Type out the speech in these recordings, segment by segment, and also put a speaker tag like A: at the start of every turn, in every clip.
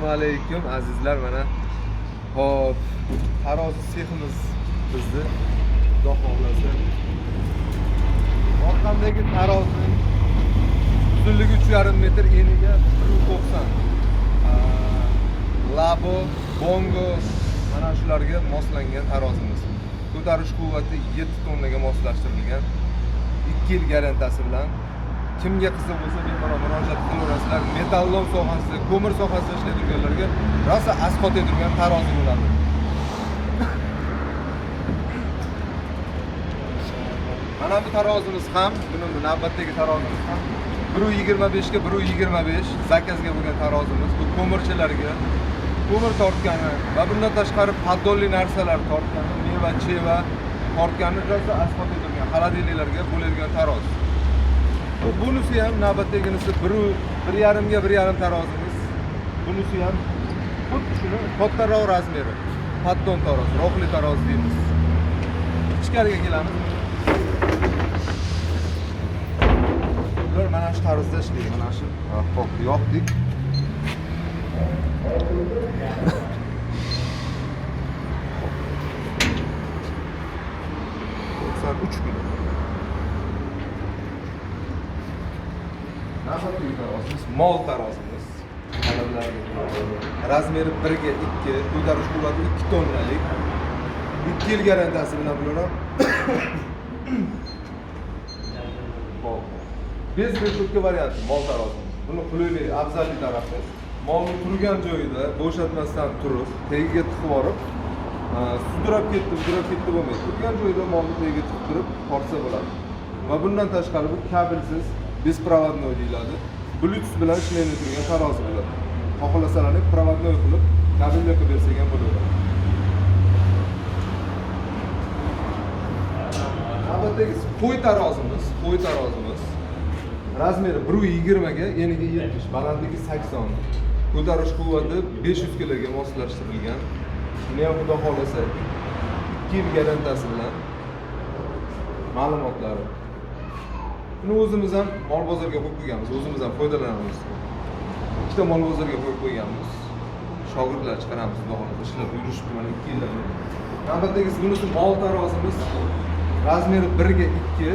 A: Assalomu alaykum azizlar, mana hop tarozi seximiz bizni, Xudo xohlasa. Orqamdagi tarozining uzunligi 3,5 metr, eniga 1,90. Labo, bongo mana shularga moslangan tarozimiz. Ko'tarish quvvati 7 tonnaga moslashtirilgan. 2 yil garantiyasi bilan. Kimga qiziq bo'lsa bemalol murojaat qilaverasizlar. Metallom sohasida, ko'mir sohasida ishlaydiganlarga rosa asqotadigan tarozi bo'ladi. Mana bu tarozimiz ham, buni navbatdagi tarozimiz ham 1.25 ga 1.25 zakazga bo'lgan tarozimiz. Bu ko'mirchilarga ko'mir tortgani va bundan tashqari poddonli narsalar tortgani, meva, cheva tortgani rosa asqotadigan xolodilniklarga bo'ladigan taroz. Bunisi ham navbatdaginisi 1.5 ga 1.5 tarozimiz. Bunisi ham xuddi shuni kattaroq razmeri. Poddon taroz, rohli taroz deymiz. Ichkariga kelamiz. Ular mana shu tarzda ishlaydi. Mana shu hop yoqdik. Uch kun. Navbatdagi tarozimiz mol tarozimiz. Talablarga razmeri 1 ga 2, ko'tarish quvvati 2 tonnalik. 2 yil garantiyasi bilan bular ham. Bez reshotka varianti mol tarozimiz. Buni qulaylik, afzallik tarafi. Molni turgan joyida bo'shatmasdan turib, tagiga tiqib yuborib, sudrab ketdi, sudrab ketdi bo'lmaydi. Turgan joyida molni tagiga tiqib turib tortsa bo'ladi. Va bundan tashqari bu kabelsiz, беспроводной deyiladi. Bluetooth bilan ishlaydi turgan tarozi bo'ladi. Xohlasalar проводной qilib kabelga qilib bersak ham bo'ladi. Navbatdagisi qo'y tarozimiz, qo'y tarozimiz. Razmeri 1.20 ga, eniga 70, balandligi 80. Ko'tarish quvvati 500 kiloga moslashtirilgan. Buni ham Xudo xohlasa 2 yil garantiyasi bilan ma'lumotlari. Buni o'zimiz ham mol bozorga qo'yib qo'yganmiz, o'zimiz ham foydalanamiz. Ikkita mol bozorga qo'yib qo'yganmiz. Shogirdlar chiqaramiz, Xudo xohlasa ishlab yurishibdi mana 2 yildan beri. Navbatdagisi bunisi mol tarozimiz. Razmeri 1 ga 2,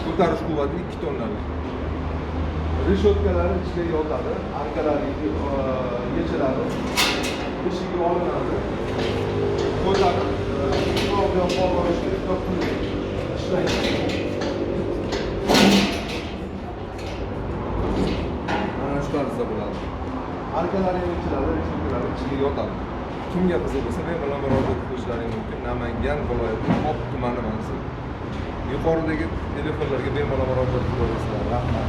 A: ko'tarish quvvati 2 tonnalik. Reshotkalari ichiga yotadi, arkalari yechiladi, eshigi olinadi. Ko'tarib, yo'q olishga ishlaydi. Mana shu tarzda bo'ladi. Arkalari yechiladi, reshotkalari ichiga yotadi. Kimga qiziq bo'lsa bemalol murojaat qilishlari mumkin. Namangan viloyati Pop tumani manzili. Yuqoridagi telefonlarga bemalol murojaat qilaverasizlar. Rahmat.